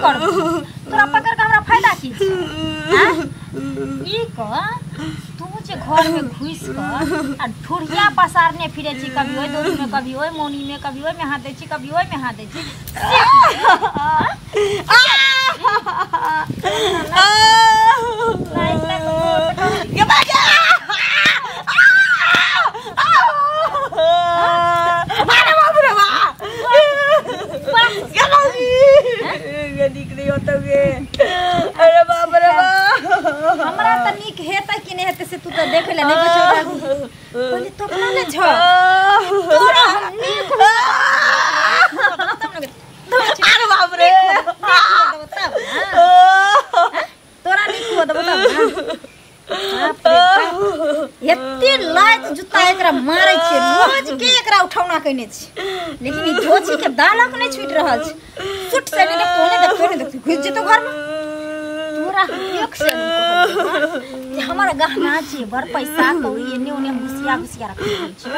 करबो? तोरा पकड़ के हमरा फायदा की छै? हां, ई कह तू जे घर में घुस कर आ ढुरिया पसारने फिरे छी, कभी ओइ दोरी में, कभी ओइ मौनी में, कभी ओइ में हाथ दै छी, कभी ओइ में हाथ दै छी। अरे बाप रे बाप, अरे बाप रे बाप, हमरा त नीक हेतै कि नहि हेतै से तू त देखे ले नहि बचौ। पहिले तो अपना ले छ तोरा हम नीक अरे बाप रे, तोरा नीक हो देबो तब ना। एते लात जुत्ता एकरा मारै छियै, रोज के एकरा उठौना कयने छी, लेकिन ई धोची के दालक नहि छूटि रहल छै। सुट से नहि देखतो, नहि देखतो, नहि देखतो, घुसि जेतौ घरमे। तोरा एक से जे हमर गहना जेवर पैसा कौड़ी एने ओने हम घुसिया घुसिया रखने छी।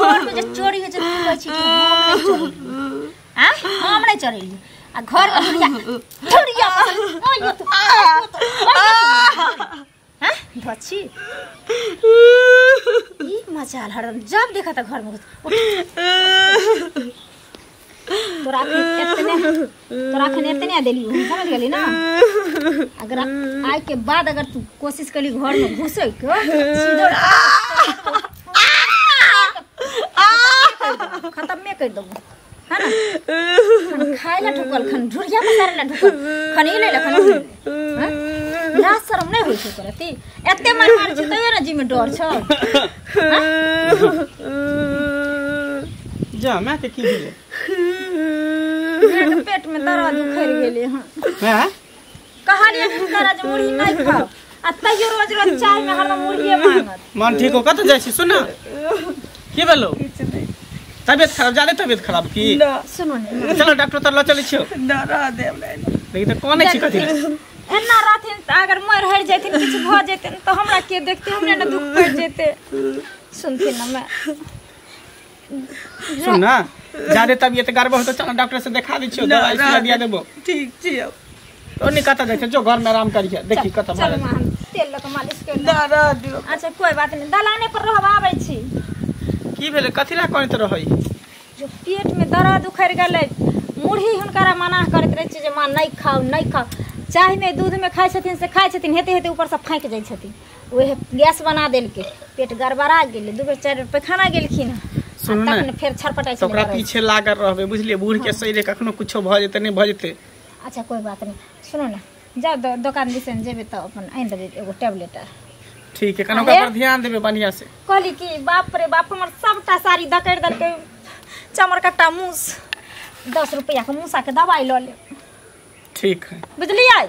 घरमे जे चोरी होइ छै तू कहै छी कि हम नहि चोरेलियै, आँ हम नहि चोरेलियै, आ घरमे ढुरिया ढुरिया हाँ धोची ई मचाल हरदम जब देखा त घर में घुस। तोरा अखन एतने देली, समझ गेली ना? अगर आइ के बाद अगर तू कोशिश करी घर में घुसे के, सीधो खत्म में कर देबो, है ना? खन खाय ला ढुकल, खन ढुरिया पसारे ला ढुकल, खन ई ले ला, खन ऊ ले ला। लाज शरम नहि होइ छै तोरा? ती एते मार मार छै तैयो ना जी में डर छौ। जा माय के की भेलै? माय के पेट में दर्द उखड़ गेलै हन। माय कहलियै हुनकरा जे मुरही नहि खाउ, आ तैयो रोज रोज चाय में हरदम मुरहिए मांगत। मन ठीक हो? कतऽ जाइ छी? सुन ना, की भेलौ? तबियत खराब, ज्यादा तबियत खराब की? सुनो ने, चलो डॉक्टर तर ल चलै छियौ। ना रह देब नहीं। लेकिन तऽ कोने छी कथी? एना रहथिन तऽ अगर मरि हरि जैथिन, किछु भऽ जेतै तऽ हमरा के देखते? हमरे ने दुख पड़ि जेतै। सुनथिन ना मैं सुन ना, ज्यादा तबियत गड़बड़ हो तऽ चलो डॉक्टर से देखा दै छियौ, दवाई सुइया दिया देबो। ठीक छियौ। तो नहीं कतऽ जाइ छै, जो घर में आराम करिहे, देखी कतऽ चल माँ, हम तेल लऽ कऽ मालिश कर ना रह दियौ। अच्छा कोई बात नहीं, दलाने पर रहब, आबै छी। की भेलै? कथी ला कहैत रहै? जो पेट में दर्द उखड़ि गेलै, मुरही हुनकरा मना करैत रहै छै जे माँ नहि खाउ नहि खाउ। चाय में दूध में खाइ छथिन से खाइ छथिन, हेते हेते ऊपर से फाँकि जाइ छथिन, उहे गैस बना देलकै, पेट गड़बड़ा गेलै। 2 बेर 4 बेर पैखाना गेलखिन हँ, सुन ने, तखन फेर छरपटाइ तऽ ओकरा छलै। पीछे लागल रहबै, बुझलियै? बूढ़ के शरीर कखनो कुछो भऽ जेतै, नहि भऽ जेतै। अच्छा कोई बात नहीं, सुनो ना, जाओ दोकान दिसन जेबै तऽ अपन आनि देबै एगो टैबलेट। ठीक है, कनो ओकरा पर ध्यान देबै बढ़िया से। कहली कि बाप रे बाप, हमर सबटा साड़ी दकड़ि देलकै चमरकट्टा मूस। 10 रुपया के मूसा के दवाई लऽ लेब। ठीक है, बुझलियै?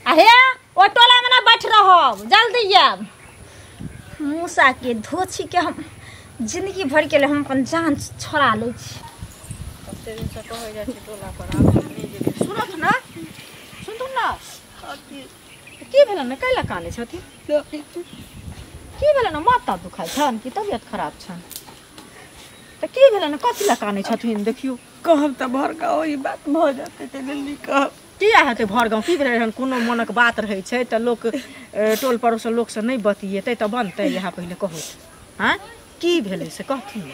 आ हे ओ टोला में ना बैठ रहब, जल्दी आयब। मूसा के धोछी के हम जिंदगी भर के लिए हम अपन जान छोड़ा लै छी। कते दिन से कहै जाइ छै टोला पर आब नहि जेबै। सुनत ना, सुनतु ना, की भेलन ने, कैला कानै छथिन? की भेलन? माथा दुखाइ छनि कि तबियत खराब छनि? तऽ की भेलन, कथी लए कानै छथिन? देखियौ कहब तऽ भर गाँव ई बात भऽ जेतै, ताहि लेल नहि कहब। किया हेतै भर गाँव? की भेलै हन? कोनो मनक बात रहै छै तऽ लोक टोल पड़ोस लोकसँ नहि बतियेतै तऽ बनतै? इएह पहिले कहू, आँय की भेलै से कहथिन।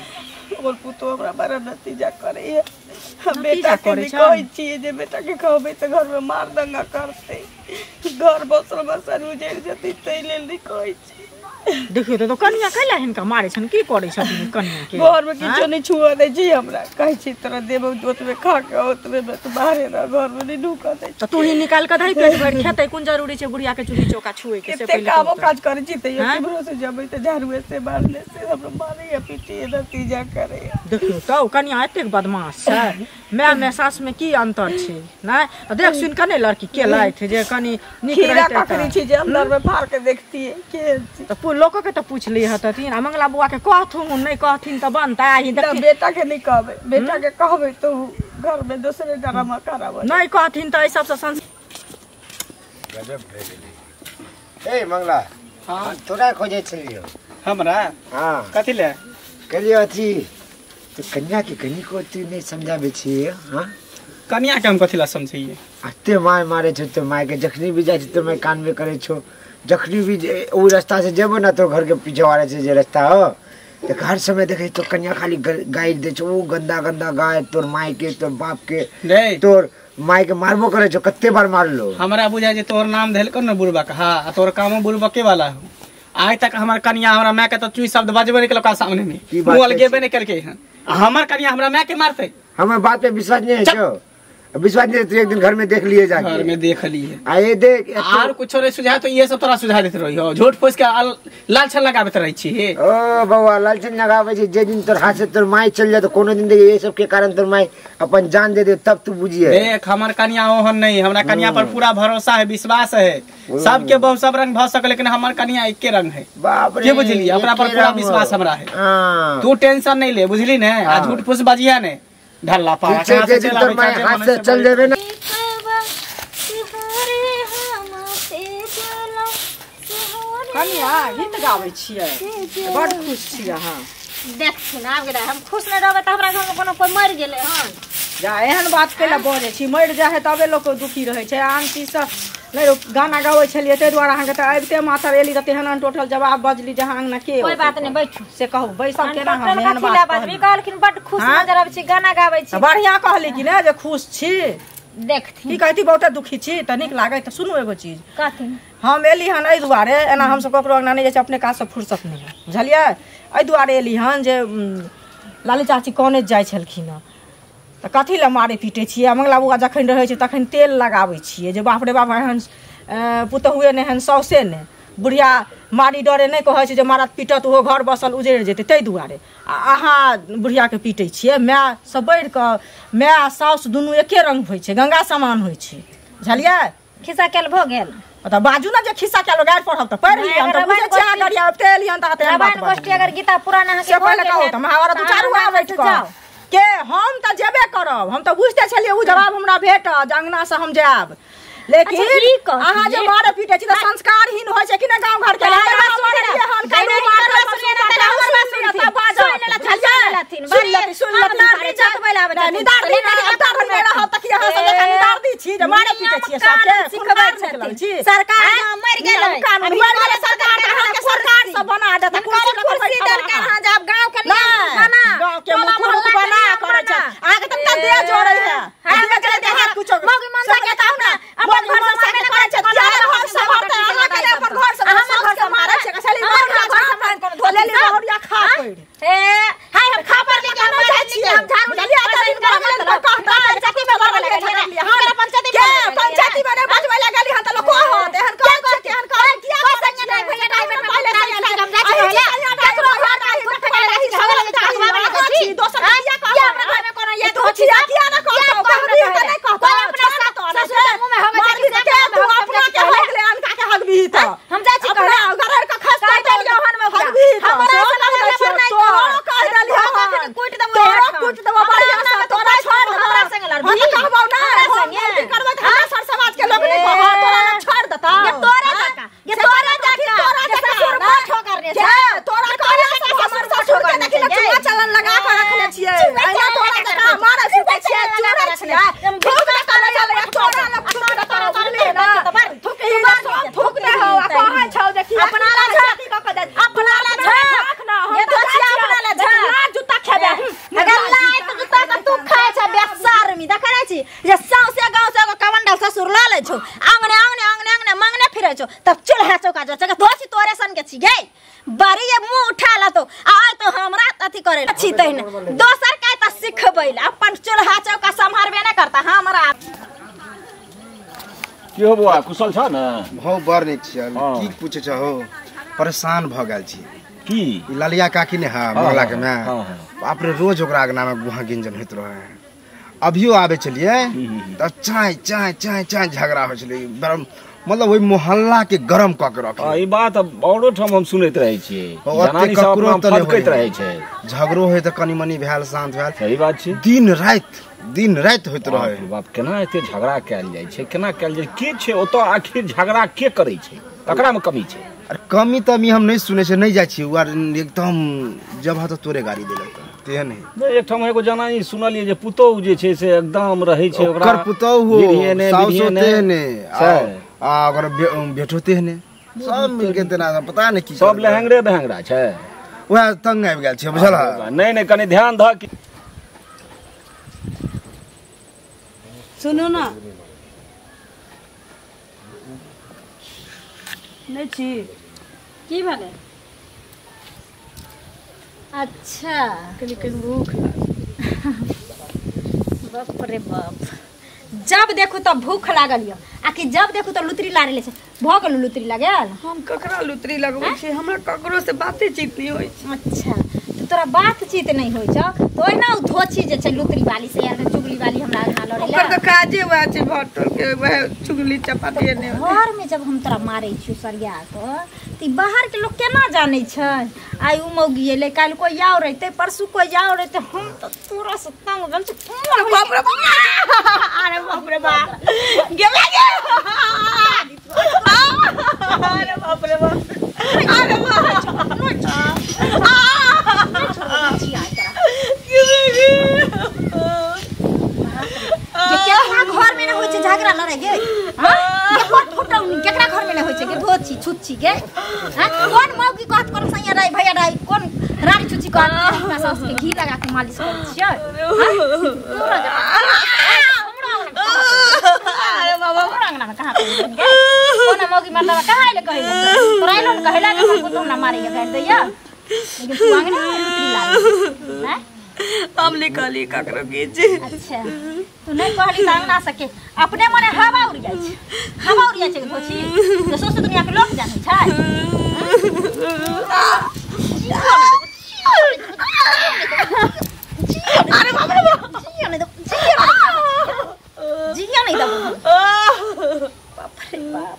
हमर पुतोह हमरा बड़ा नतीजा करैया। हम नतीजा बेटा के करै नहि छनि? कहै छियै जे बेटा के कहबै तऽ घरमे मार दंगा करतै, घर बसल बसल उजड़ि जेतै, ताहि लेल नहि कहै छी। देखियौ तऽ कनिया कैला हिनका मारै छनि? की करै छथिन कनिया के? घरमे किछो नहि छुअ दै छी हमरा, कहै छी तोरा देबौ ओतबे खा के ओतबे तू बाहरे रह, घरमे नहि ढुकऽ दै छी। तऽ तू ही निकालि कऽ दही, पेट भरि खेतै, कोन जरूरी छै बुढ़िया के चूल्ही चौका छुए के? से कते पहिले कामो कहू तऽ। काज करै छी तैयो आँय? केम्हरो से जेबै तऽ झाड़ुए से बारने से हमरा मारैया पीटैया नतीजा करैया। देखियौ तऽ ओ कनिया एतेक बदमाश छै, माय में सास में की अंतर छै? नहि देख सुनि कऽ नहि लड़की केलथि जे कनि नीक खीरा रहितै ककड़ी छी जे अंदर में फाड़ के देखतियै केहन छी। तऽ लोको के तऽ पूछ ली हतथिन, आ मंगला बुआ के कहथुन, नहि कहथिन तऽ बनतै? आही ना, देखथिन। बेटा के नहि कहबै, बेटा के कहबै तऽ घर में दोसरे ड्रामा कराबै। नहि कहथिन तऽ एहि सबसँ संस गजब भए गेलै। ए मंगला, हाँ तोरा खोजै छलियौ। हमरा? हाँ। कथी ले? कहलियौ अथी तो कन्या के कनिको तू नहि समझाबै छियै? हाँ, कनिया के हम कथि ला समझैए अते my मारे छौ तो my के जखनी भी जाइ छै तो my कान में करे छौ जखनी भी ओ रास्ता से जेबो ना तो घर के पीछे वाले से जे रास्ता हो तो हर समय देखे तो कन्या खाली गाइड दे छौ ओ गंदा गंदा गाय तोर my के तोर बाप के तोर my के मारबो करे छौ कते बार मारलो हमरा बुझाय जे तोर नाम धैल कर न बुढ़बा का हां आ तोर कामो बुढ़बा के वाला हो आइ तक हमर कन्या हमरा my के त चुई शब्द बजबे नहीं केलका सामने में मुंह अलगेबे नहीं करके हन हमर कन्या हमरा my के मारते हमर बात पे विश्वास नहीं है छौ विश्वास नहीं तो एक दिन घर में देख लिए जाके घर में देख लिए आ ये देख और कुछो नहीं सुझाए तो ये सब तोरा सुझा देत रही हो झूठ फूस के लाल छल लगाबत रही छी ओ बौआ लाल छल लगाबै छी जे दिन तोर हाथ से तोर my चल जाए तो कोनो दिन देख ये सब के कारण तोर my अपन जान दे दे तब तू बुझिए देख हमर कन्या ओहन नहीं हमरा कन्या पर पूरा भरोसा है विश्वास है सबके बहु सब रंग भ सके लेकिन हमर कन्या एके रंग है बाप रे के बुझली अपना पर पूरा विश्वास हमरा है तू टेंशन नहीं ले बुझली ने आ झूठ फूस बजिया ने ढल्ला पारा से चल तोर my हाथ से चल जेबे ना कनिया गीत गाबै छियै बड खुश छी अहाँ देखथिन आब गेलै हम खुश नहि रहबै त हमरा घर में कोनो कोई मरि गेलै हन जा एहन बात कैला बजै छी मरि जाइ है तबे लोक दुखी रहै छै आन चीज से नहि गाना गाबै छलियै ताहि दुआरे अहाँके तऽ आबिते मातर एली तऽ तेहन अनटोटल जवाब बजली जे अहाँ अंगना के कोई बात नहि बैठू से कहू बैसल केना हम एहन बात कहलखिन बड खुश नजर आबै छी गाना गाबै छी बढ़िया कहली कि ने जे खुश छी देखथिन की कहती बहुते दुखी छी तऽ नीक लागै तऽ सुनू एगो चीज कथी हम एली हन एहि दुआरे एना हमसब ककरो अंगना नहि जाइ छी अपने काजसँ फुर्सत नहि है बुझलियै एहि दुआरे एली हन जे लाली चाची कॉलेज जाइ छलखिन हँ तऽ कथी लए मारै पीटै छियै मंगला बौआ जखन रहै छै तखन तेल लगाबै छियै जे बाप रे बाप एहन पुतहुए नहि एहन साउसे नहि बुढ़िया मारी डरे नहि कहै छै जे मारत पीटत ओहो घर बसल उजड़ि जेतै ताहि दुआरे आ अहाँ बुढ़ियाके पीटै छियै मायसँ बढ़ि कऽ माय आ साउस दुनू एके रंग होइ छै गंगा समान होइ छै बुझलियै खिस्सा कयल भऽ गेल तऽ बाजू ने जे खिस्सा कयल गारि पढ़ब तऽ पढ़ि लिअ हम तऽ बुझै छियै अहाँ गारि आबिते एलियै तऽ एहन बात रामायण गोष्ठी अगर गीता पुराण अहाँके से पहिले कहू तऽ महाभारत उचारू आबै कऽ के हम तऽ जेबे करब हम तऽ बुझते छलियै ओ जवाब हमरा भेटत जे अंगना से हम जायब लेकिन अहाँ जे मारे पीटे छी तऽ संस्कारहीन होइ छै कि नहि गाँव घर के तब चूल्हा चौका जो धोसी तोरे सन के छी गे बड़ी ये मुंह उठा ला तो आ तो हमरा अथी करे छी तहिन दोसर के त सिखबै अपन चूल्हा चौका सम्हारबे ना करता हमरा की हो बुआ कुशल छ न भौ बड़ नीक छी की पूछे छ हो परेशान भ गेल छी की ललिया काकी ने हां मोहल्ला के में बाप रे रोज ओकरा अंगना में गुहा गिंजन होइत रहे अभियो आबे छलियै त चाय चाय चाय चाय झगड़ा होइ छलै मतलब ओहि मोहल्ला के गरम क के रखे ई बात औरो ठाम हम सुनैत रहै छियै जनानी सब अपना फदकैत रहै छै झगड़ो होय त कनि मनि भेल शांत भेल सही बात छै दिन राति होइत रहै बाप केना एते झगड़ा कयल जाइ छै केना कयल जाइ के छै ओतऽ आखिर झगड़ा के करै छै ककरा में कमी छै अरे कमी तमी हम नहीं सुनै छै नहीं जाइ छियै उ एकदम जब ह त तोरे गाड़ी देलक तेहन है। नहि एकठाम एगो जनानी सुनलियै जे पुतोहु जे छै से एकदम रहै छै ओकरा ओकर पुतोहु साउसो तेहने आ ओकर बेटो तेहने सब मिलके तेना पता नहि की सब लहंगरे बहंगरा छै वएह तंग आबि गेल छै बुझल। नहि नहि कनि ध्यान धऽ कि सुनू ना नहि छी की भेलै? अच्छा कनि कनि भूख लागल। बाप रे बाप जब देखू तब भूख लागल यऽ आ कि जब देखू तऽ लुतरी लागल छै भऽ गेल लुतरी लागल। हम ककरा लुतरी लगबै छी हमरा ककरो से बातेचीत नहि होइ छै। अच्छा तऽ तोरा बातचीत नहि होइ छौ तऽ ओहिना ओ धोछी जे छै लुतरी वाली से यार चुगली वाली हमरा अंगना लड़ै ओकर तऽ काजे वएह छै भटल के वएह चुगली चपाती ने। घर में जब हम तोरा मारै छियौ सरिया कऽ तऽ बाहर के लोग केना जानै छै आइ उ मौगी एलै काल्हि कोइ आओर अयतै परसू कोइ आओर अयतै हम तऽ तोरा से तंग भेल छी। बाप रे बाप अरे बाप रे बाप गेला गे अरे बाप रे बाप अरे बाप केकरा घर में न होइ छै झगड़ा लड़ाई गे हां के फुटौनी केकरा घर में न होइ छै के धोची छुच्ची गे हां कोन मौगी कहत कोन सैया राई भैया राई कोन रानी छुच्ची कहत अपना सास के घी लगा के मालिश करै छियै हां तोरा हमरा अरे बाबा हमरा अंगना में कहां गे कोन मौगी मरलवा कहां आइले कहैला तोरा आइलो न कहैला के हम तो हमरा मारैया गारि दैया लेकिन तू अंगना में लुतरी लागल हैं हम नहीं कहली ककरो किछु। अच्छा तू नहीं कहली त अंगना सके अपने मने हवा उड़ जाइ छै हवा उड़ जाइ छै धोछी तऽ सौंसे दुनिया के लोक जानै छै। अरे बाप रे बाप जिया नहीं दो जिया नहीं दो बाप रे बाप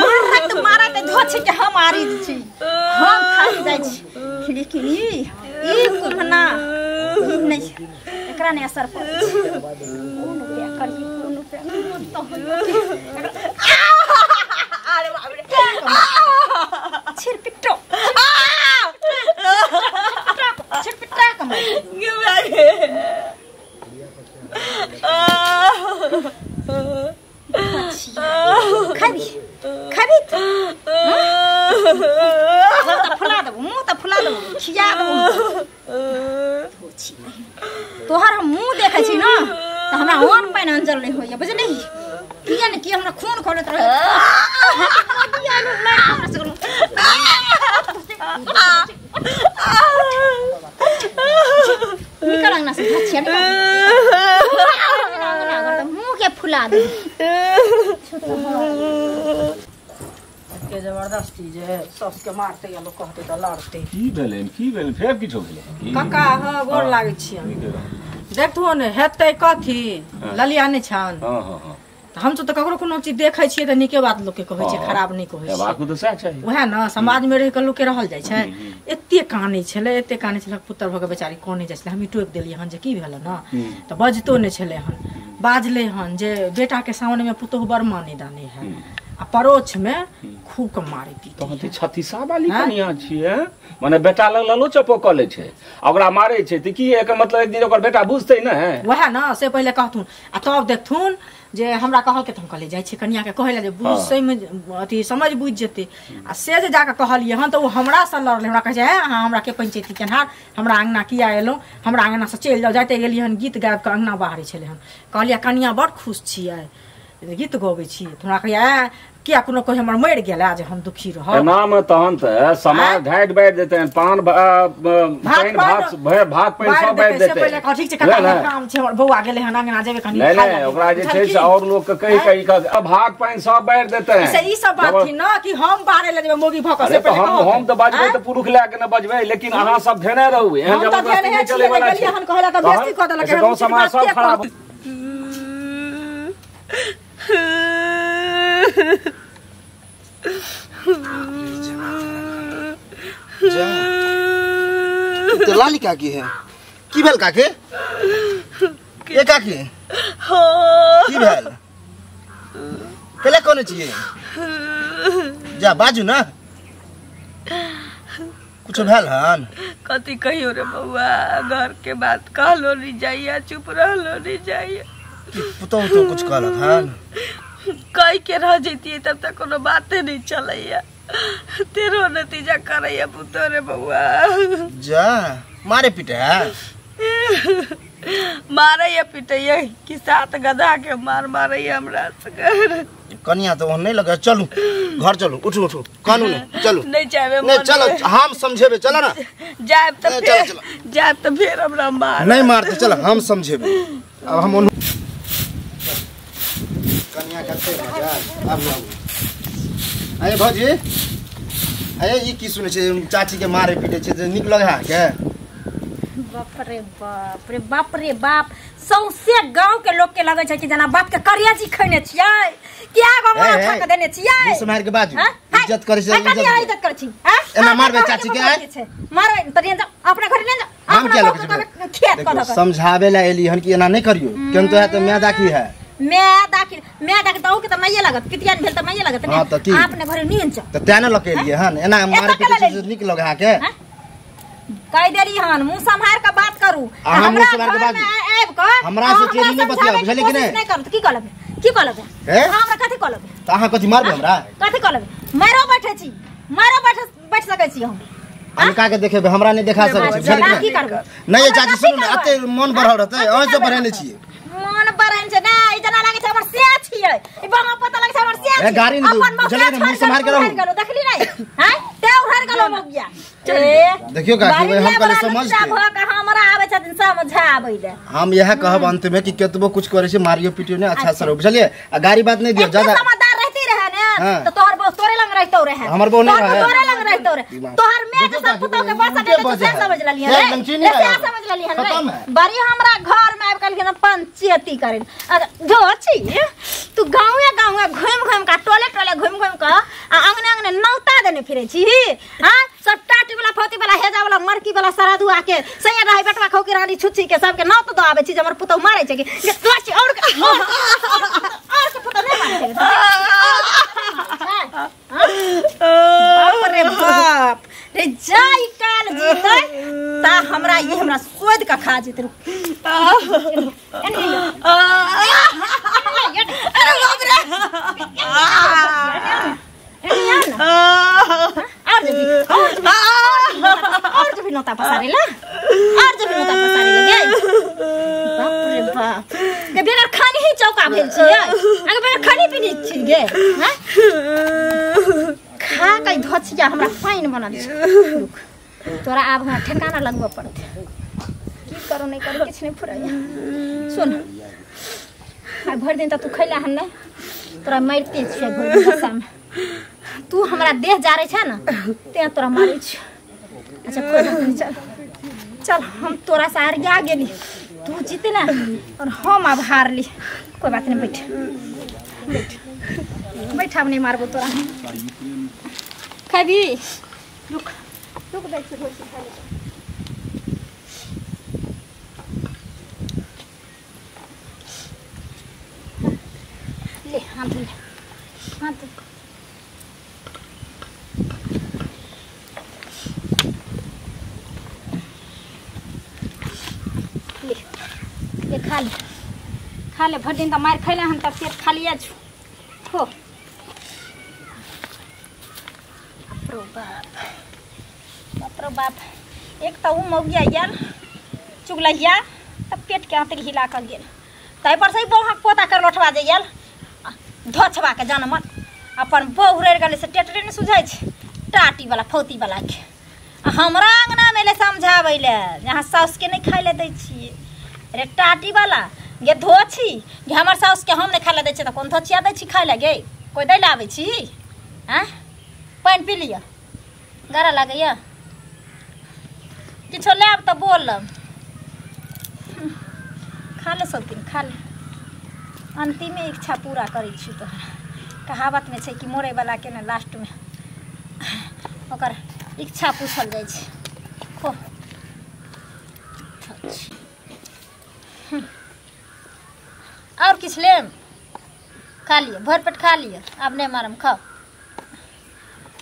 मारत मारत धोछी के हम आरी छी हम थाकि जाइ छी लेकिन ई कुम्हना नहीं एकरा नहि असर पड़ै छै। कोन उपाय करी कोन उपाय तो अरे बाप रे छिरपिट्टो छिरपिट्टा कमाई गे खाबी खाबी तू फुला देबो मुँह तऽ फुला देबो खिया देबो तोहर हम मुँह देखै छी न तऽ हमरा अन्न पानि अंजल नहि होइया बुझली किया ने किया हमरा खून खौलैत रहै निकल अंगना से धचिया निकल अंगना मुँह के फुला दे के जबरदस्ती जे सस के मारते या लोग कहते त लड़ते की भेलै की भेलै फेर किछो भेलै काका हां गोर लागै छी देखथो ने हेतै कथी ललिया नहि छन। हां हां हां हम तो ककरो कोनो चीज देखै छियै त नीके बात लोक के कहै छै खराब नहि कहै छै बात तऽ सएह छै वएह न समाज में रहि के लोक के रहल जाइ छै। एते कानै छलै एते कानै छलै पुत्र भऽ के बेचारी कानै जाइ छलै हम टोकि देलियै हन जे की भेल न तऽ बजतो नहि छलै हन बाजलै हन जे बेटा के सामने में पुतोहु बड़ माने दाने है आ परोक्ष में खूब के मारे पीटे। तहन तऽ छत्तीसा वाली कनिया छियै माने बेटा लग ललो चपो कऽ लै छै आ ओकरा मारे छै तऽ की एकर मतलब एक दिन ओकर बेटा बुझतै ने वएह न से पहिले कहथुन आ तब देखथुन जे हमरा कहलकै तऽ हम कहलियै जाइ छियै कनियाके कहै लए जे बुझ सहीमे अथी समझ बुझि जेतै आ से जे जाकऽ कहलियै हन तऽ ओ हमरासँ लड़लै हमरा कहै छै हे अहाँ हमरा के पंचैती केनहार हमरा अङ्गना किया एलहुँ हमरा अङ्गनासँ चलि जाउ जाइते गेलियै हन गीत गाबि कऽ अङ्गना बाहरै छलै हन कहलियै कनिया बड़ खुश छियै गीत गबै छी तऽ हमरा कहैया किया कोनो कोई हमर मरि गेला जे हम दुखी रहब एनामे तहन तऽ समाज ढाटि बारि देतै पान पानि भात भात पानि सब बारि देतै। पहिले कह ठीक छै कका काम छै हमर बौआ गेलै हन अंगना जेबै कनि नहीं नहीं ओकरा जे छै से और लोग के कहि कहि के भात पानि सब बारि देतै से ई सब बात थी न कि हम बाहरे ले जेबै मोगी भऽ कऽ से पहिले हम तऽ बजबै तऽ पुरुख लए के न बजबै लेकिन अहाँ सब धेने रहू एहन जबरदस्ती नहि चलै वाला छै। हन कहला तऽ बेइज्जती कऽ देलक गाँव समाज सब खराब। तो लाली काकी है की भेल काकी ए काकी की भेल पहले कौन छियै जा बाजू ना। कुछ भेल हन? कथी कहियो रे बउआ, घर के बात कहलो नहीं जाइया, चुप रहलो नहीं जाइया। पुतहु तो कुछ कहलक हन? कह के रह जैतियै तब तक कोनो बाते नहीं चलैया, तेरो नतीजा करैया पुतहु रे बउआ। जा मारे पीटे है? मारैया पिटैया कि सात गधा के मार मारैया हमरा सकर। कनिया तो ओहन नहीं लगे। चलू घर चलू, उठू उठू, कानू नहीं, चलू नहीं जाबे, नहीं चलो हम समझेबे, चलो ना। जाब त फिर, जाब त फिर हमरा मार नहीं मारते, चलो हम समझेबे। अब हम कनिया कते मजा अब ना। अरे भौजी, अरे ई की सुनै छै चाची के मारे पीटे छै जे नीक लगे है के? बाप रे बाप रे बाप रे बाप, सौंसे गांव के लोग के लगे छै कि जना बाप के करिया जी खैने छियै, क्या गो माथा खा के देने छियै। मुंह मार के बाजू, इज्जत करै छै, इज्जत करै छी। हां एना मारबे चाची के? मारबे त ले जा, अपना घर ले जा। हम क्या लगे छै खेत कह दक समझाबे ला एली हन कि एना नहीं करियो, केन तो है त मैं दाखी है, मैं दाखी मैं दाखी त के त माइए लागत, पितियान भेल त माइए लागत ने। अपने घर नियन छ त तें न लके एलियै हन, एना मारे पीटे छै नीक लगे है के? कह देली हन मुंह संभार के बात करू, हमरा मुंह संभार के बात आब के हमरा से चेरी नहीं बतिया, बुझलिए कि नहीं? नहीं करू त की कहलबे, की कहलबे हमरा, कथि कहलबे? त अहाँ कथि मारबे हमरा? कथि कहलबे? मारो बैठे छी, मारो बैठे बैठ सकै छी हम। अनका के देखेबे, हमरा नहीं देखा सकै छी, बुझलिए की करबे? नहीं चाची सुनू ने, एते मन बढ़ल रहतै, अहाँ से बढ़ेने छियै। मन बढ़ेने छै नै, ई जना लागै छै हमर से छियै, ई बामा पता लागै छै हमर से ए गाड़ी नहीं बुझलिए ने, मुंह संभार के रहू। देखली नै? हां ते उहर गेलो मगिया। देखियो काकी भाई, हम कहले समझ के हमरा आबै छथिन समझाबै ले। हम यह कहब अंत में कि केतबो कुछ करे छै मारियो पिटियो ने अच्छा सर, बुझलिए? आ गाड़ी बात नहीं दियो ज्यादा। समझदार रहती रहे ने त तोहर बो तोरे लंग रहतो रहे, हमर बो नहीं रहे, तोरे लंग रहतो रहे, तोहर मैं के सब पुतौ के बस के तो से समझ ललिए रे, से समझ ललिए रे। बड़ी हमरा घर में आब कहलखिन पंचायती करे जो छी तू गांवे गांवे घुम घुम का टोले टोले घुम घुम का आ अंगने अंगने नौता देने फिरे छी। हां सब टाटी वाला फौती वाला हेजा वाला मरकी वाला सरादू आके सैया रहे बेटवा खौ के रानी छुच्छी के सबके नौत दो आबै छी जे हमर पुतौ मारै छै के तोची और और के पुतौ नहीं मारै छै। बाप रे बाप रे, जाई काल जीतै ता हमरा ई हमरा सोद के खा जेतै। अरे बाप रे, और जबी और जबी नोता पसारे ला, और जबी नोता पसारे ले गे। बाप रे बाप के बेगर खानी ही चौका भेल छियै, अगे बेगर खानी पीनी छी गे। हां खा के धोछिया हमरा पानि बनल छै। रुक तोरा आब हमरा ठेकाना लगबऽ पड़तै, की करू नहीं करू किछु नहीं फुराइया। सुन आइ भरि दिन त तू खैला हन नहीं, तोरा मारिते छियै भरि दिन बस्सामे, तू हमरा देह जारै छै ने तें तोरा मारै छियै। अच्छा कोई बात नहीं, चल चल हम तोरा से हारिया गेली, तू जीतला और हम आब हारली, कोई बात नहीं, बैठ बैठ बैठ, आब नहीं मारबो तोरा। खाबी? रुक रुक बैठ खा ले। ले हाथ ले, हाथ ले, ले खा ले, खा ले। भरि दिन त मारि खैला हन त पेट खालिए छु। खो बाप बाप रो बाप, एक त उ मौगिया यार चुगलैया त पेट के आंतरि हिला क गेल, ताहि पर से बौहा पोता कर लोठवा जे गेल धोछवा के जानमन अपन बहु रहि गेलै से टेटरे ने सुझै छै टाटी वाला फौती वाला के। आ हमरा अंगना में ले समझाबै ले अहाँ साउस के नहीं खाइ ले दै छियै। रे टाटी वाला गे धोछी गे, हमर साउस के हम नहीं खाइ ले दै छियै त कोन धोछिया दै छी खाइ ले गे? कोइ दै ले आबै छी? आँ पानि पी लिअ, गरा लागैया किछो लेब त बोलब। खा ले सब दिन खा ले, अंतिमे इच्छा पूरा करै छी तोहरा। कहावत में छै कि मरै वाला के ने लास्ट में ओकर इच्छा पूछल जाइ छै। खो और किछु लेब? खा लिअ, भरि पेट खा लिअ, आब नहि मारम, खाओ।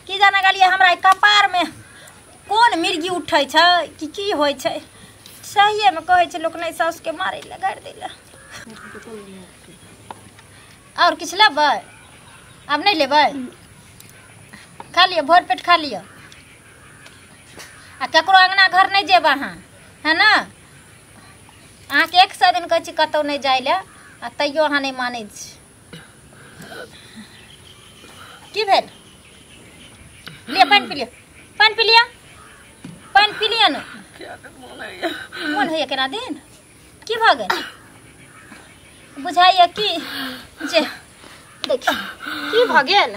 की जाना गेलियै हमरा कपार में कोन उठै छै कि की होइ छै। सहिएमे कहै छै लोक नहि सासुके मारै लए गारि दै लए। आओर किछु लेबै? आब नहि लेबै? खा लिअ, भरि पेट खा लिअ। आ ककरो अङ्गना घर नहि जेब अहाँ, है ना? अहाँके 100 दिन कहै छी कतहु नहि जाइ लए, आ तैयो अहाँ नहि मानै छी। की भेल? लिअ पानि पी लिअ, पानि पी लिअ, पानि पी लिअ ने। मोन होइए केना दिन? की भऽ गेल? बुझाइए कि जे देखियौ की भऽ गेल?